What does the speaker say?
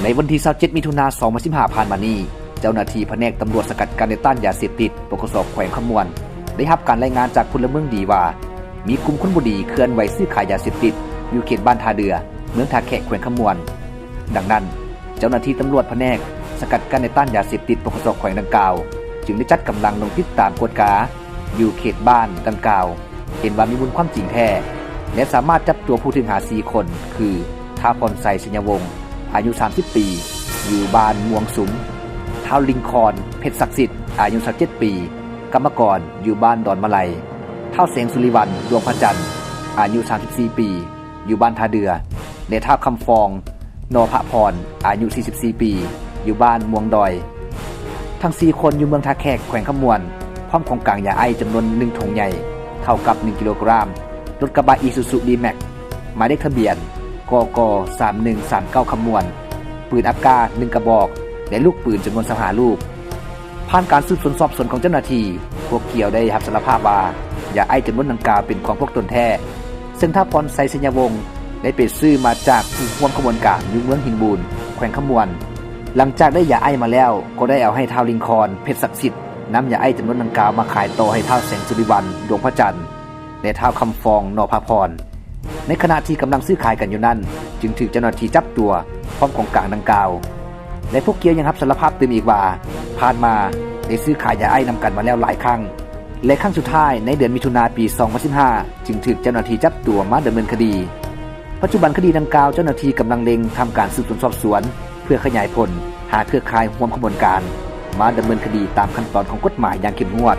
ໃນວັນທີຊາວເຈັດ ມິຖຸນາ ສອງພັນສິບຫ້າ ຜ່ານມານີ້, ເຈົ້າໜ້າທີ່ພະແນກຕຳຫຼວດສະກັດກັ້ນ ແລະ ຕ້ານຢາເສບຕິດ ປກສ ແຂວງຄຳມ່ວນ ໄດ້ຮັບການລາຍງານຈາກພົນລະເມືອງດີວ່າ ມີກຸ່ມຄົນບໍ່ດີເຄື່ອນໄຫວຊື້ຂາຍຢາເສບຕິດ ຢູ່ເຂດບ້ານທ່າເດື່ອ ເມືອງທ່າແຂກ ແຂວງຄຳມ່ວນ. ດັ່ງນັ້ນ, ເຈົ້າໜ້າທີ່ຕຳຫຼວດພະແນກສະກັດກັ້ນ ແລະ ຕ້ານຢາເສບຕິດ ປກສ ແຂວງດັ່ງກ່າວ ຈຶ່ງໄດ້ຈັດກຳລັງລົງຕິດຕາມກວດກາ ຢູ່ເຂດບ້ານດັ່ງກ່າວ, ເຫັນວ່າມີມູນຄວາມຈິງແທ້ ແລະ ສາມາດຈັບຕົວຜູ້ຕ້ອງຫາ ສີ່ຄົນ ຄື ທ້າວ ພອນໄຊ ໄຊຍະວົງ ອາຍຸ ສາມສິບປີ ຢູ່ບ້ານມ່ວງສຸມ, ທ້າວ ລິງຄອນ ເພັດສັກສິດ ອາຍຸ ຊາວເຈັດປີ ກຳມະກອນ ຢູ່ບ້ານດອນມະໄລ, ທ້າວ ແສງສຸລິວັນ ດວງພະຈັນ ອາຍຸ ສາມສິບສີ່ປີ ຢູ່ບ້ານທ່າເດື່ອ ແລະ ທ້າວ ຄຳຟອງ ນໍພະພອນ ອາຍຸ ສີ່ສິບສີ່ປີ ຢູ່ບ້ານມ່ວງດອຍ. ທັງ ສີ່ຄົນ ຢູ່ເມືອງທ່າແຂກ ແຂວງຄຳມ່ວນ ພ້ອມຂອງກາງຢາໄອສ໌ຈຳນວນ ໜຶ່ງຖົງໃຫຍ່ ເທົ່າກັບ ໜຶ່ງກິໂລກຣາມ, ລົດກະບະ ອີຊູຊູ ດີແມັກ ໝາຍເລກທະບຽນ ກກ ສາມໜຶ່ງສາມເກົ້າ ຄຳມ່ວນ, ປືນອາກາ ໜຶ່ງກະບອກ ແລະ ລູກປືນຈຳນວນ ຊາວຫ້າລູກ. ຜ່ານການສືບສວນສອບສວນຂອງເຈົ້າໜ້າທີ່, ພວກກ່ຽວໄດ້ຮັບສາລະພາບວ່າ ຢາໄອສ໌ຈຳນວນດັ່ງກ່າວເປັນຂອງພວກຕົນແທ້, ເຊິ່ງທ້າວ ພອນໄຊ ໄຊຍະວົງ ໄດ້ໄປຊື້ມາຈາກຜູ້ຮ່ວມຂະບວນການຢູ່ເມືອງຫີນບູນ ແຂວງຄຳມ່ວນ. ຫຼັງຈາກໄດ້ຢາໄອສ໌ມາແລ້ວ, ກໍໄດ້ເອົາໃຫ້ທ້າວ ລິງຄອນ ເພັດສັກສິດ ນຳຢາໄອສ໌ຈຳນວນດັ່ງກ່າວມາຂາຍຕໍ່ໃຫ້ທ້າວ ແສງສຸລິວັນ ດວງພະຈັນ ແລະ ທ້າວ ຄຳຟອງ ນໍພະພອນ. ໃນຂະນະທີ່ກຳລັງຊື້ຂາຍກັນຢູ່ນັ້ນ, ຈຶ່ງຖືກເຈົ້າໜ້າທີ່ຈັບຕົວ ພ້ອມຂອງກາງດັ່ງກ່າວ. ແລະ ພວກກ່ຽວຍັງຮັບສາລະພາບຕື່ມອີກວ່າ ຜ່ານມາໄດ້ຊື້ຂາຍຢາໄອສ໌ນຳກັນມາແລ້ວຫຼາຍຄັ້ງ ແລະ ຄັ້ງສຸດທ້າຍໃນເດືອນມິຖຸນາ ປີສອງພັນສິບຫ້າ ຈຶ່ງຖືກເຈົ້າໜ້າທີ່ຈັບຕົວມາດຳເນີນຄະດີ. ປັດຈຸບັນຄະດີດັ່ງກ່າວ ເຈົ້າໜ້າທີ່ກຳລັງເລັ່ງທຳການສືບສວນສອບສວນ ເພື່ອຂະຫຍາຍຜົນຫາເຄືອຂ່າຍຮ່ວມຂະບວນການ ມາດຳເນີນຄະດີຕາມຂັ້ນຕອນຂອງກົດໝາຍຢ່າງເຂັ້ມງວດ.